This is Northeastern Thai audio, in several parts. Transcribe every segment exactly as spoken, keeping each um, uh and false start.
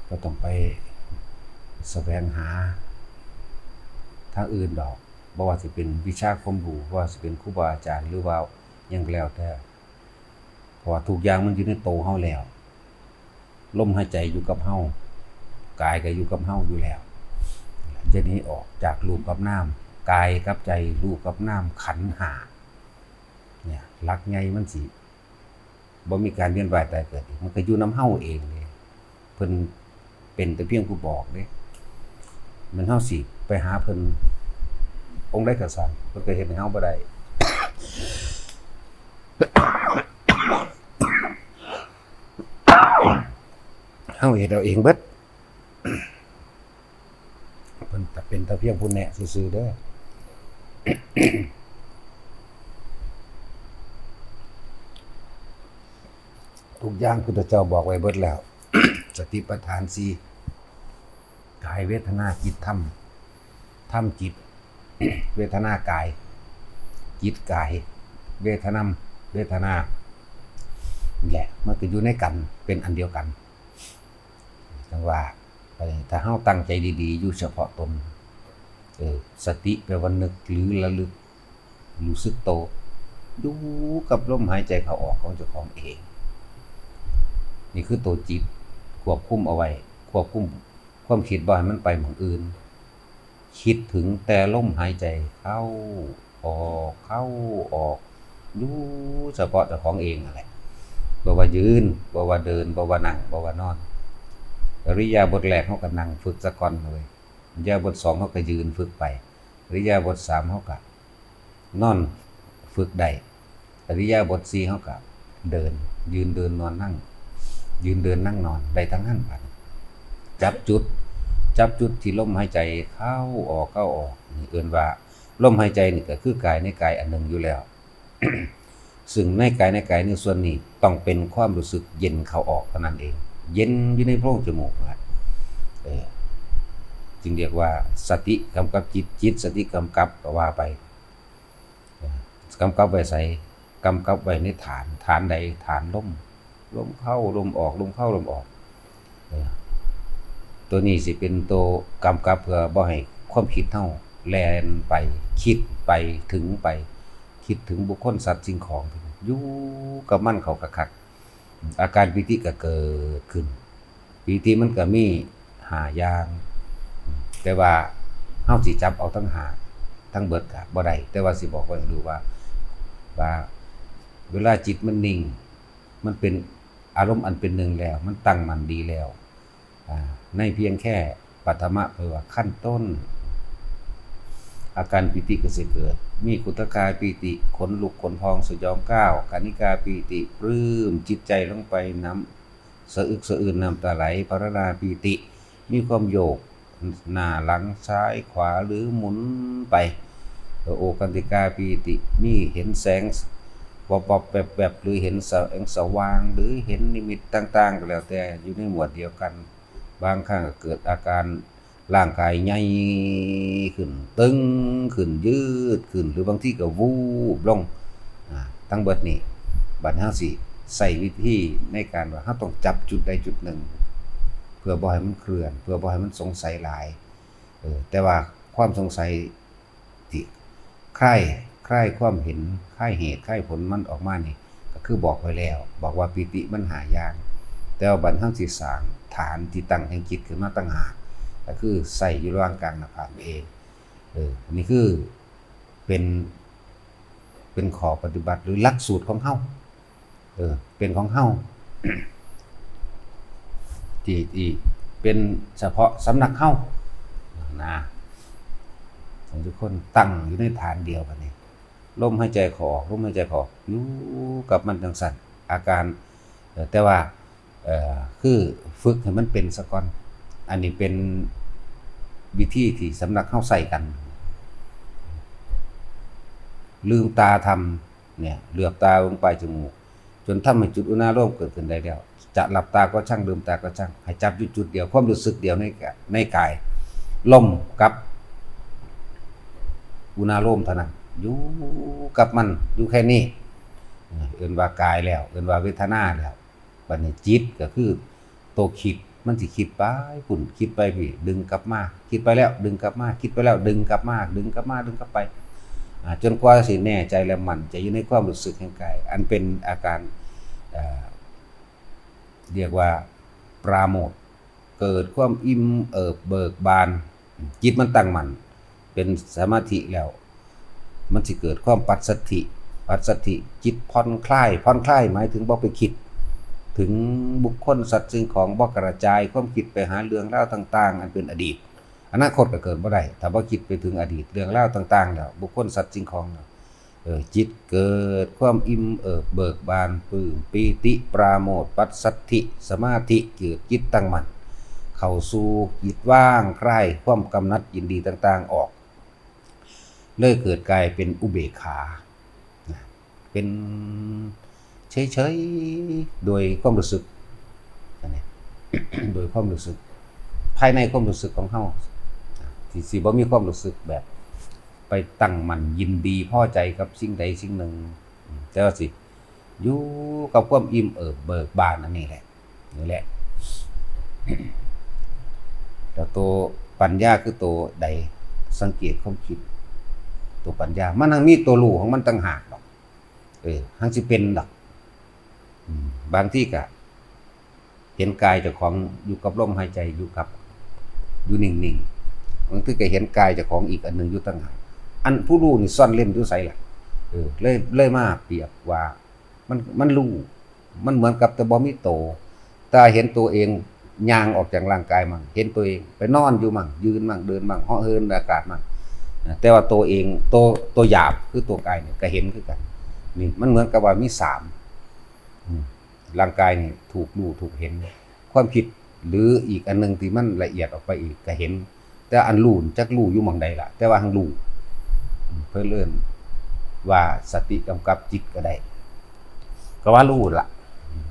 บ่ต้องไปแสวงหาทางอื่นดอก บ่ว่าสิเป็นวิชาความรู้ บ่ว่าสิเป็นครูบาอาจารย์ หรือว่าหยังก็แล้วแต่ เพราะว่าทุกอย่างมันอยู่ในโตเฮาแล้ว ลมหายใจอยู่กับเฮา กายก็อยู่กับเฮาอยู่แล้ว จะหนีออกจากรูปกับนาม กายกับใจ รูปกับนาม ขันธ์ห้า เนี่ย หลักใหญ่มันสิ บ่มีการเวียนว่ายตายเกิดอีก มันก็อยู่นำเฮาเองเด้ เพิ่นเป็นแต่เพียงผู้บอกเด้ แม่นเฮาสิไปหาเพิ่นองค์ใดก็ซ่าง เพิ่นก็เฮ็ดให้เฮาบ่ได้ เฮาเฮ็ดเอาเองเบิด เพิ่นก็เป็นแต่เพียงผู้แนะซื่อๆเด้อ ทุกอย่างพุทธเจ้าบอกไว้เบิดแล้ว สติปัฏฐานสี่ กายเวทนาจิตธรรม ธรรมจิต เวทนากาย จิตกาย เวทนาม เวทนา นี่แหละ มันก็อยู่ในกัน เป็นอันเดียวกัน จั่งว่าไป ถ้าเฮาตั้งใจดีๆ อยู่เฉพาะตน เออ สติแปลว่านึกหรือระลึก รู้สึกโต อยู่กับลมหายใจเข้าออกของเจ้าของเอง นี่คือตัวจิต ควบคุมเอาไว้ ควบคุมความคิดบ่ให้มันไปหม่องอื่น คิดถึงแต่ลมหายใจเข้าออก เข้าออก อยู่เฉพาะเจ้าของเองนั่นแหละ บ่ว่ายืน บ่ว่าเดิน บ่ว่านั่ง บ่ว่านอน อิริยาบถแรกเฮาก็นั่งฝึกซะก่อนเลย อิริยาบถสองเฮาก็ยืนฝึกไป อิริยาบถสามเฮาก็นอนฝึกได้ อิริยาบถสี่เฮาก็เดิน ยืนเดินนอนนั่ง ยืนเดินนั่งนอน ได้ทั้งนั้นบัดนี้ จับจุด จับจุดที่ลมหายใจเข้าออก เข้าออก นี่เอิ้นว่าลมหายใจนี่ก็คือกายในกายอันหนึ่งอยู่แล้ว ซึ่งในกายในกายในส่วนนี้ต้องเป็นความรู้สึกเย็นเข้าออกเท่านั้นเอง เย็นอยู่ในโพรงจมูกนะ เออ จึงเรียกว่าสติกำกับจิต จิตสติกำกับก็ว่าไป เออ กำกับไว้ไส กำกับไว้ในฐาน ฐานใด ฐานลม ลมเข้า ลมออก ลมเข้า ลมออก เออ ตัวนี้สิเป็นตัวกำกับเพื่อบ่ให้ความคิดเฮาแล่นไป คิดไป ถึงไป คิดถึงบุคคล สัตว์ สิ่งของ อยู่กับมันเข้าคักๆ อาการปีติก็เกิดขึ้น ปีติมันก็มีห้าอย่าง แต่ว่าเฮาสิจับเอาทั้งห้าทั้งเบิดก็บ่ได้ แต่ว่าสิบอกไว้ให้รู้ว่า ว่าเวลาจิตมันนิ่ง มันเป็นอารมณ์อันเป็นหนึ่งแล้ว มันตั้งมั่นดีแล้ว อ่า ในเพียงแค่ปฐมะ แปลว่าขั้นต้น อาการปีติก็สิเกิด มีขุทกาปีติ ขนลุกขนพองสยองก้าว คณิกาปีติ ปลื้มจิตใจลงไป น้ำสะอึกสะอื้น น้ำตาไหล พรรณนาปีติ มีความโยกหน้าหลังซ้ายขวาหรือหมุนไป โอคันติกาปีติ มีเห็นแสงวับวับแวบแวบ หรือเห็นแสงสว่าง หรือเห็นนิมิตต่างๆ ก็แล้วแต่ อยู่ในหมวดเดียวกัน บางครั้งก็เกิดอาการร่างกายใหญ่ขึ้น ตึงขึ้น ยืดขึ้น หรือบางทีก็วูบลง อ่า ทั้งเบิดนี้ บัดเฮาสิใช้วิธีในการว่าเฮาต้องจับจุดใดจุดหนึ่ง เพื่อบ่ให้มันเคลื่อน เพื่อบ่ให้มันสงสัยหลาย เออ แต่ว่าความสงสัยที่คลาย คลายความเห็น คลายเหตุ คลายผลมันออกมานี่ ก็คือบอกไว้แล้ว บอกว่าปีติมันห้าอย่าง แต่ว่าบัดเฮาสิสร้างฐานที่ตั้งแห่งจิตขึ้นมาต่างหาก ก็คือใส่อยู่ระหว่างกลางหน้าผากเอง เออ อันนี้คือเป็น เป็นข้อปฏิบัติหรือหลักสูตรของเฮา เออ เป็นของเฮา ที่ ที่เป็นเฉพาะสำนักเฮา นะ ให้ทุกคนตั้งอยู่ในฐานเดียวกันนี่ ลมหายใจเข้าออก ลมหายใจเข้าออก อยู่กับมันจั่งซั้น อาการ เอ่อ แต่ว่า เอ่อ คือฝึกให้มันเป็นซะก่อน อันนี้เป็นวิธีที่สำนักเฮาใช้กัน ลืมตาทำเนี่ย เหลือบตาลงปลายจมูก จนทำให้จุดอุณาโลมเกิดขึ้นได้แล้ว จะหลับตาก็ช่าง ลืมตาก็ช่าง ให้จับอยู่จุดเดียว ความรู้สึกเดียวในกะ-, ในกาย ลมกับอุณาโลมเท่านั้น อยู่กับมัน อยู่แค่นี้ เอิ้นว่ากายแล้ว เอิ้นว่าเวทนาแล้ว บัดนี้จิตก็คือตัวคิด มันสิคิดไปพุ้น คิดไปพี้ ดึงกลับมา คิดไปแล้ว ดึงกลับมา คิดไปแล้ว ดึงกลับมา ดึงกลับมา ดึงกลับไป อ่า จนกว่าสิแน่ใจและมั่นใจอยู่ในความรู้สึกแห่งกาย อันเป็นอาการ เอ่อ เรียกว่าปราโมทย์ เกิดความอิ่มเอิบเบิกบาน จิตมันตั้งมั่น เป็นสมาธิแล้ว มันสิเกิดความปัสสัทธิ ปัสสัทธิ จิตผ่อนคลาย ผ่อนคลายหมายถึงบ่ไปคิดถึงบุคคลสัตว์สิ่งของ บ่กระจายความคิดไปหาเรื่องราวต่างๆ อันเป็นอดีต อนาคตก็เกิดบ่ได้ ถ้าบ่คิดไปถึงอดีตเรื่องราวต่างๆ แล้ว บุคคลสัตว์สิ่งของแล้ว เออ จิตเกิดความอิ่มเอิบเบิกบานปลื้มปีติปราโมทย์ปัสสัทธิ สมาธิ เกิดจิตตั้งมั่น เข้าสู่จิตว่างคลายความกำหนัดยินดีต่างๆออก เลยเกิดกลายเป็นอุเบกขานะ เป็นเฉยๆ โดยความรู้สึก อันนี้ โดยความรู้สึก ภายในความรู้สึกของเฮา ที่สิบ่มีความรู้สึกแบบ ไปตั้งมั่นยินดีพอใจกับสิ่งใดสิ่งหนึ่ง แต่ว่าสิอยู่กับความอิ่มเอิบเบิกบานอันนี้แหละ นี่แหละ แล้วตัวปัญญาคือตัวใด สังเกตความคิด ตัวปัญญา มันยังมีตัวรู้ของมันต่างหากดอก เออ หังสิเป็นดอก อืม บางทีก็เห็นกายเจ้าของอยู่กับลมหายใจ อยู่กับ อยู่นิ่งๆ บางทีก็เห็นกายเจ้าของอีกอันหนึ่งอยู่ต่างหาก อันผู้รู้นี่ซ่อนเร้นอยู่ไสล่ะ เออ เลย เลยมาเปรียบว่า มัน มันรู้ มันเหมือนกับแต่บ่มีโต แต่เห็นตัวเองย่างออกจากร่างกายมั่ง เห็นตัวเองไปนอนอยู่มั่ง ยืนมั่ง เดินมั่ง เหาะเหินอากาศมั่ง นะ แต่ว่าตัวเอง ตัว ตัวหยาบคือตัวกายเนี่ยก็เห็นคือกัน นี่มันเหมือนกับว่ามีสาม อืม ร่างกายนี่ถูกรู้ถูกเห็น ความคิดหรืออีกอันหนึ่งที่มันละเอียดออกไปอีกก็เห็น แต่อันรู้จักรู้อยู่หม่องใดล่ะ แต่ว่าหังรู้ อืม เพิ่นเอิ้นว่าสติกำกับจิตก็ได้ ก็ว่ารู้ล่ะ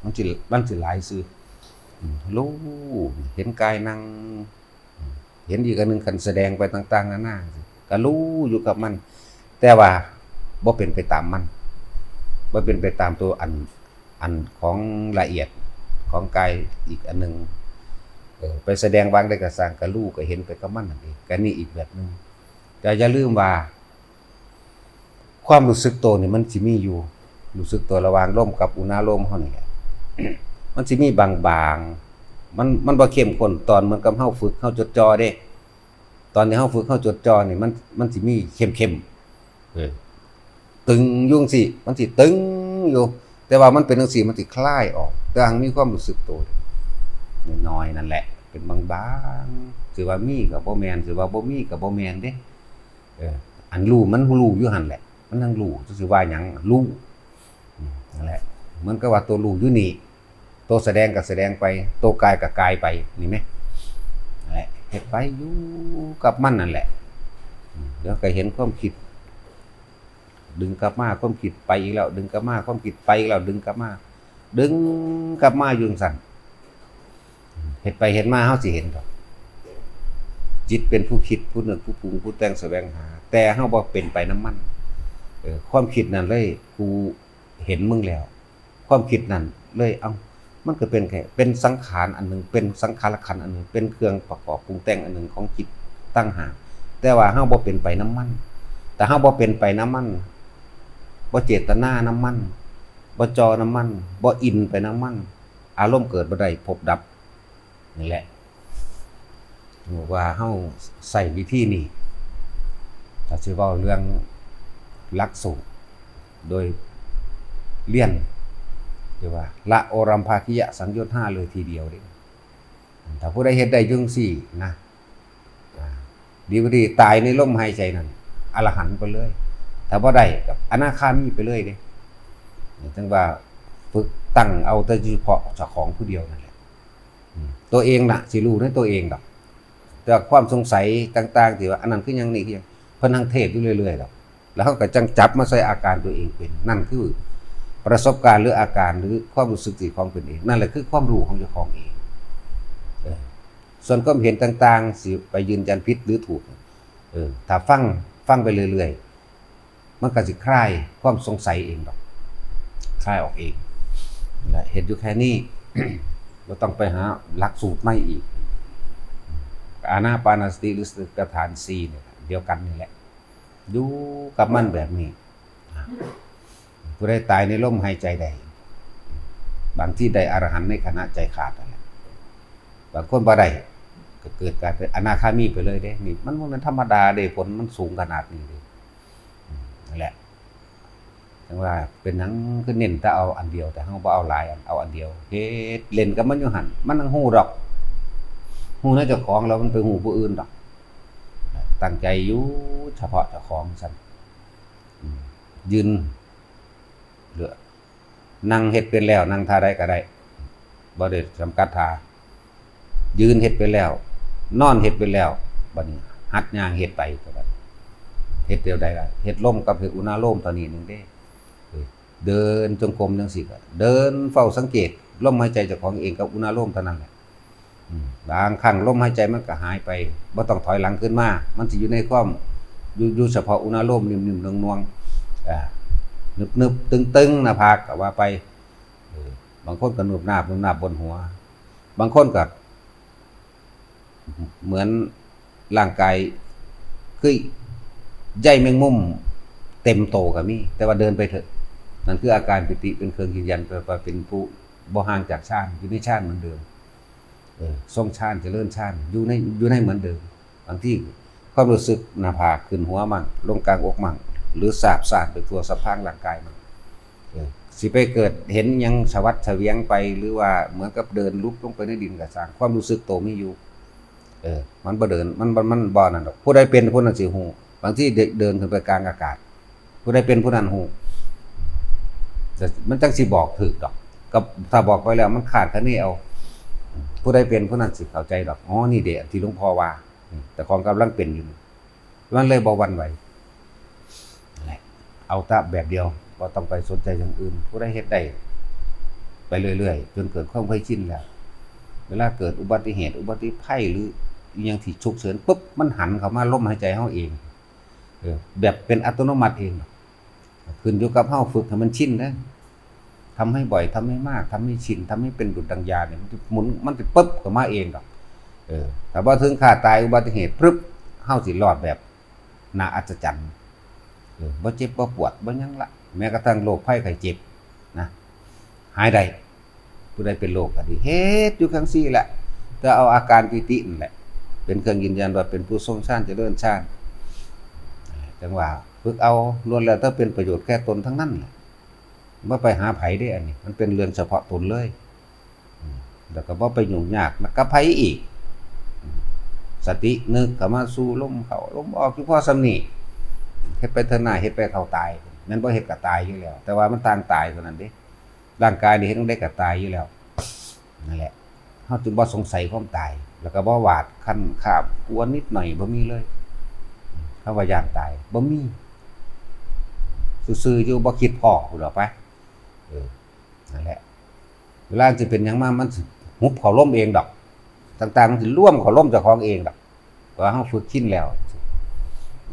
มันสิ มันสิหลายชื่อ อืม รู้ เห็นกายนั่ง เห็นอีกอันหนึ่ง คันแสดงไปต่างๆนานา ก็รู้อยู่กับมัน แต่ว่าบ่เป็นไปตามมัน บ่เป็นไปตามตัวอัน อันของละเอียดของกายอีกอันหนึ่ง เออ ไปแสดงวางได้กระสร้าง ก็รู้ก็เห็นไปกับมันนั่นเอง ก็นี่อีกแบบหนึ่ง แต่อย่าลืมว่า ความรู้สึกตัวนี่มันสิมีอยู่ รู้สึกตัวระหว่างลมกับอุณาโลมเฮานี่แหละ มันสิมีบางๆ มัน มันบ่เข้มข้น ตอนเหมือนกับเฮาฝึก เฮาจดจ่อเด้ ตอนที่เฮาฝึก เฮาจดจ่อนี่ มัน มันสิมีเข้มๆ เออ ตึงอยู่จั่งซี้ มันสิตึงอยู่ แต่ว่ามันเป็นจั่งซี้ มันสิคลายออก แต่หังมีความรู้สึกตัวน้อยๆ นั่นแหละ เป็นบางๆ สิว่ามีก็บ่แม่น สิว่าบ่มีก็บ่แม่นเด้ เออ อันรู้มันรู้อยู่หั่นแหละ มันหังรู้ จักสิว่าหยัง รู้ อืม นั่นแหละ เหมือนกับว่าตัวรู้อยู่นี่ ตัวแสดงก็แสดงไป ตัวกายก็กายไป นี่แหม นั่นแหละ เฮ็ดไปอยู่กับมันนั่นแหละ อืม เดี๋ยวก็เห็นความคิด ดึงกลับมา ความคิดไปอีกแล้ว ดึงกลับมา ความคิดไปอีกแล้ว ดึงกลับมา ดึงกลับมาอยู่จั่งซั้น เฮ็ดไปเฮ็ดมา เฮาสิเห็นดอก จิตเป็นผู้คิด ผู้นึก ผู้ปรุง ผู้แต่ง แสวงหา แต่เฮาบ่เป็นไปนำมัน เออ ความคิดนั่นเลย กูเห็นมึงแล้ว ความคิดนั่นเลย เอ้า มันก็เป็นแค่ เป็นสังขารอันหนึ่ง เป็นสังขารขันธ์อันหนึ่ง เป็นเครื่องประกอบปรุงแต่งอันหนึ่งของจิตต่างหาก แต่ว่าเฮาบ่เป็นไปนำมัน แต่เฮาบ่เป็นไปนำมัน บ่เจตนานำมัน บ่จ่อนำมัน บ่อินไปนำมัน อารมณ์เกิดบ่ได้ ภพดับ นี่แหละ บอกว่าเฮาใช้วิธีนี้ ถ้าสิเว้าเรื่องหลักสูตร โดยเรียน เรียกว่าละโอรัมภากิยสังโยชน์ห้าเลยทีเดียวเด้ ถ้าผู้ใดเฮ็ดได้จั่งซี้นะ อ่า ดีบ่ดีตายในลมหายใจนั่น อรหันต์ไปเลย ถ้าบ่ได้ก็อนาคามีไปเลยเด้ จั่งว่าฝึกตั้งเอาแต่เฉพาะเจ้าของผู้เดียวนั่นแหละ อืม ตัวเองน่ะสิรู้ในตัวเองดอก แต่ความสงสัยต่างๆ ที่ว่าอันนั้นคือหยัง นี่คือหยัง เพิ่นหังเทศน์อยู่เรื่อยๆ ดอก แล้วเฮาก็จั่งจับมาใส่อาการตัวเองเป็น นั่นคือประสบการณ์หรืออาการหรือความรู้สึกที่ของเป็นเอง นั่นแหละคือความรู้ของเจ้าของเอง เออ ส่วนความเห็นต่างๆ สิไปยืนยันผิดหรือถูก เออ ถ้าฟัง ฟังไปเรื่อยๆ มันก็สิคลายความสงสัยเองดอก คลายออกเอง และเห็นอยู่แค่นี้ บ่ต้องไปหาหลักสูตรใหม่อีก อานาปานสติหรือสติปัฏฐานสี่เนี่ยเดียวกันนี่แหละ อยู่กับมันแบบนี้ ผู้ใดตายในลมหายใจได้ บางที่ได้อรหันต์ในขณะใจขาดนั่นแหละ บางคนบ่ได้ ก็เกิดกลายเป็นอนาคามีไปเลยเด้ นี่มันบ่แม่นธรรมดาเด้ ผลมันสูงขนาดนี้เด้ อืม นั่นแหละ จั่งว่าเป็นหยังคือเน้นแต่เอาอันเดียว แต่เฮาบ่เอาหลายอัน เอาอันเดียว เฮ็ดเล่นกับมันอยู่หั่น มันจั่งฮู้ดอก ฮู้ในเจ้าของแล้วมันไปฮู้ผู้อื่นดอก ตั้งใจอยู่เฉพาะเจ้าของซั่น อืม ยืน เหลือ นั่งเฮ็ดเป็นแล้ว นั่งท่าใดก็ได้ บ่ได้จำกัดท่า ยืนเฮ็ดเป็นแล้ว นอนเฮ็ดเป็นแล้ว บัดนี้หัดย่างเฮ็ดไป เฮ็ดเดียวใดล่ะ เฮ็ดลมกับเฮ็ดอุณาโลมเท่านี้หนึ่งเด้ เออ เดินจงกรมจั่งซี้ก็เดินเฝ้าสังเกตลมหายใจเจ้าของเองกับอุณาโลมเท่านั้นแหละ อืม บางครั้งลมหายใจมันก็หายไป บ่ต้องถอยหลังขึ้นมา มันสิอยู่ในความ อยู่ อยู่เฉพาะอุณาโลมนิ่มๆ นวลๆ อ่า นึบๆ ตึงๆ หน้าผากก็ว่าไป เออ บางคนก็นุบนาบ นุบนาบบนหัว บางคนก็ เหมือนร่างกายคือใยแมงมุมเต็มโตก็มี แต่ว่าเดินไปเถอะ นั่นคืออาการปีติเป็นเครื่องยืนยันว่าเป็นผู้บ่ห่างจากฌาน อยู่ในฌานเหมือนเดิม เออ ทรงฌาน เจริญฌาน อยู่ใน อยู่ในเหมือนเดิม บางทีความรู้สึกหน้าผากขึ้นหัวมั่ง ลงกลางอกมั่ง หรือสาบซ่านไปทั่วสะพางร่างกายมั่ง เออ สิไปเกิดเห็นหยังสวัดเสวียงไป หรือว่าเหมือนกับเดินลุบลงไปในดินก็ซ่าง ความรู้สึกโตมีอยู่ เออ มันบ่เดิน มัน มัน มันบ่นั่นดอก ผู้ใดเป็นผู้นั้นสิฮู้ บางทีเดิน เดินขึ้นไปกลางอากาศ ผู้ใดเป็นผู้นั้นฮู้ แต่มันจั่งสิบอกถูกดอก ก็ถ้าบอกไปแล้วมันคาดคะเนเอา ผู้ใดเป็นผู้นั้นสิเข้าใจดอก อ๋อ นี่เด้ อันที่หลวงพ่อว่า อืม แต่ของกำลังเป็นอยู่นี่ มันเลยบ่หวั่นไหว นั่นแหละ เอาแต่แบบเดียว บ่ต้องไปสนใจอย่างอื่น ผู้ใดเฮ็ดได้ ไปเรื่อยๆ จนเกิดความเคยชินแล้ว เวลาเกิดอุบัติเหตุ อุบัติภัย หรืออิหยังที่ฉุกเฉินปุ๊บ มันหันเข้ามาลมหายใจเฮาเอง เออ แบบเป็นอัตโนมัติเอง ขึ้นอยู่กับเฮาฝึกให้มันชินนะ ทำให้บ่อย ทำให้มาก ทำให้ชิน ทำให้เป็นดุจดังยาเนี่ย มันจะหมุน มันจะปึ๊บเข้ามาเองดอก เออ ถ้าบ่ถึงคาตายอุบัติเหตุปึ๊บ เฮาสิรอดแบบน่าอัศจรรย์ เออ บ่เจ็บบ่ปวด บ่หยังละ แม้กระทั่งโรคภัยไข้เจ็บนะ หายได้ ผู้ใดเป็นโรคก็ดี เฮ็ดอยู่จั่งซี้แหละ แต่เอาอาการปีตินั่นแหละ เป็นเครื่องยืนยันว่าเป็นผู้ทรงฌาน เจริญฌาน จั่งว่าฝึกเอา ล้วนแล้วแต่เป็นประโยชน์แก่ตนทั้งนั้นแหละ บ่ไปหาไผเด้ อันนี้ มันเป็นเรื่องเฉพาะตนเลย อืม แล้วก็บ่ไปยุ่งยากนะกับไผอีก อืม สตินึกเข้ามาสู่ลมเข้าลมออกอยู่พอส่ำนี้ เฮ็ดไปเถิดหน้า เฮ็ดไปเท่าตาย แม่นบ่เฮ็ดก็ตายอยู่แล้ว แต่ว่ามันต่างตายเท่านั้นเด้ ร่างกายนี่เฮ็ดจั่งใดก็ตายอยู่แล้ว นั่นแหละ เฮาจึงบ่สงสัยความตาย แล้วก็บ่หวาดคันคาบกลัวนิดหน่อย บ่มีเลย คำว่าย้านตาย บ่มี ซื่อๆ อยู่ บ่คิดพ้อพู้นดอกไป เออ นั่นแหละ เวลาสิเป็นหยังมา มันสิหุบเข้าลมเองดอก ต่างๆ มันสิรวมเข้าลมเจ้าของเองดอก เพราะว่าเฮาฝึกชินแล้ว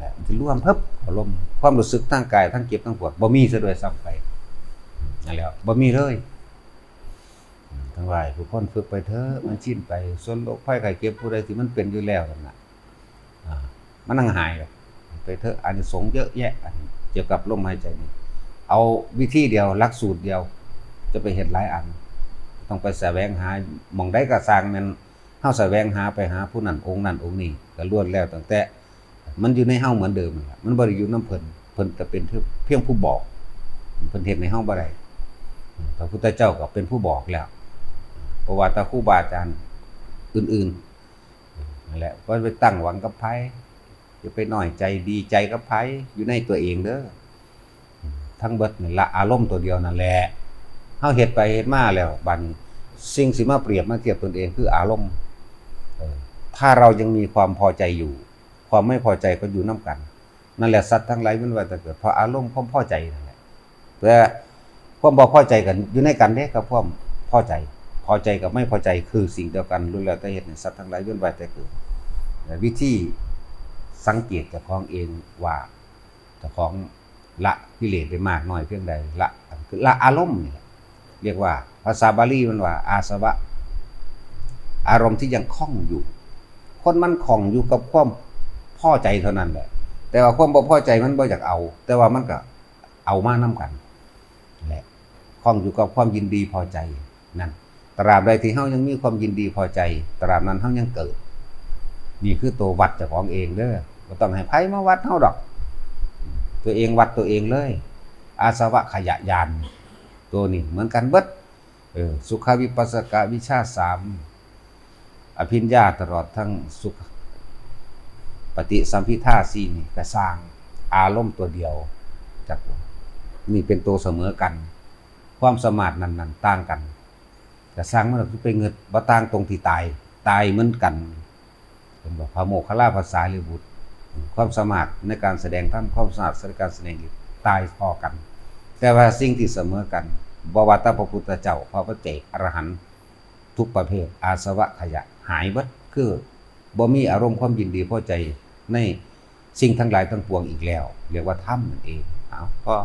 นะ มันสิรวมเพิบเข้าลม ความรู้สึกทางกาย ทั้งเจ็บทั้งปวด บ่มีซะด้วยซ้ำไป นั่นแหละ บ่มีเลย อืม ทั้งหลายผู้คนฝึกไปเถอะ มันชินไป ส่วนโรคภัยไข้เจ็บผู้ใดที่มันเป็นอยู่แล้วนั่นน่ะ อ่า มันจั่งหายดอก ไปเถอะ อานิสงส์เยอะแยะ อันเกี่ยวกับลมหายใจนี่ เอาวิธีเดียว หลักสูตรเดียว จะไปเฮ็ดหลายอัน ต้องไปแสวงหา หม่องใดก็ซ่าง แม่นเฮาแสวงหาไปหาผู้นั้นองค์นั้นองค์นี้ ก็ล้วนแล้วตั้งแต่ มันอยู่ในเฮาเหมือนเดิมนั่นล่ะ มันบ่ได้อยู่นำเพิ่น เพิ่นก็เป็นเพียงผู้บอก เพิ่นเฮ็ดให้เฮาบ่ได้ พระพุทธเจ้าก็เป็นผู้บอกแล้ว เพราะว่าถ้าครูบาอาจารย์อื่นๆ นั่นแหละ บ่ไปตั้งหวังกับไผ อย่าไปน้อยใจดีใจกับไผ อยู่ในตัวเองเด้อ ทั้งเบิดนี่ละอารมณ์ตัวเดียวนั่นแหละ เฮาเฮ็ดไปเฮ็ดมาแล้ว บัดนี้สิ่งสิมาเปรียบมาเทียบตนเองคืออารมณ์ เออ ถ้าเรายังมีความพอใจอยู่ ความไม่พอใจก็อยู่นำกัน นั่นแหละ สัตว์ทั้งหลายเวียนว่ายตายเกิด เพราะอารมณ์ความพอใจนั่นแหละ แต่ความบ่พอใจกันอยู่ในกันเด้ กับความพอใจ พอใจกับไม่พอใจคือสิ่งเดียวกัน ล้วนแล้วแต่เฮ็ดให้สัตว์ทั้งหลายเวียนว่ายตายเกิด และวิธีสังเกตเจ้าของเองว่า เจ้าของละกิเลสได้มากน้อยเพียงใด ละ คือละอารมณ์นี่แหละ เรียกว่า ภาษาบาลีมันว่า อาสวะ อารมณ์ที่ยังคล่องอยู่ คนมันคล่องอยู่กับความพอใจเท่านั้นแหละ แต่ว่าความบ่พอใจมันบ่อยากเอา แต่ว่ามันก็เอามานำกันแหละ คล่องอยู่กับความยินดีพอใจนั่น ตราบใดที่เฮายังมีความยินดีพอใจ ตราบนั้นเฮายังเกิด นี่คือตัววัดเจ้าของเองเด้อ บ่ต้องให้ไผมาวัดเฮาดอก ตัวเองวัดตัวเองเลย อาสวะขยะญาณ ตัวนี้เหมือนกันเบิด เออ สุขวิปัสสกวิชชาสาม อภิญญาตลอดทั้งสุข ปฏิสัมภิทาสี่นี่ก็สร้างอารมณ์ตัวเดียว จักนี่เป็นตัวเสมอกัน ความสามารถนั้นๆต่างกัน ก็สร้างมันก็ไปเงิดบ่ต่างตรงที่ตาย ตายเหมือนกัน เป็นบอกพระโมคคัลลาภาษาลีบุตร ความสามารถในการแสดงธรรม ความสามารถในการแสดงฤทธิ์ตายพอกัน แต่ว่าสิ่งที่เสมอกัน บ่ว่าแต่พระพุทธเจ้า พระปัจเจกอรหันต์ ทุกประเภท อาสวะขยะหายเบิด คือบ่มีอารมณ์ความยินดีพอใจในสิ่งทั้งหลายทั้งปวงอีกแล้ว เรียกว่าธรรมนั่นเอง เอา พอ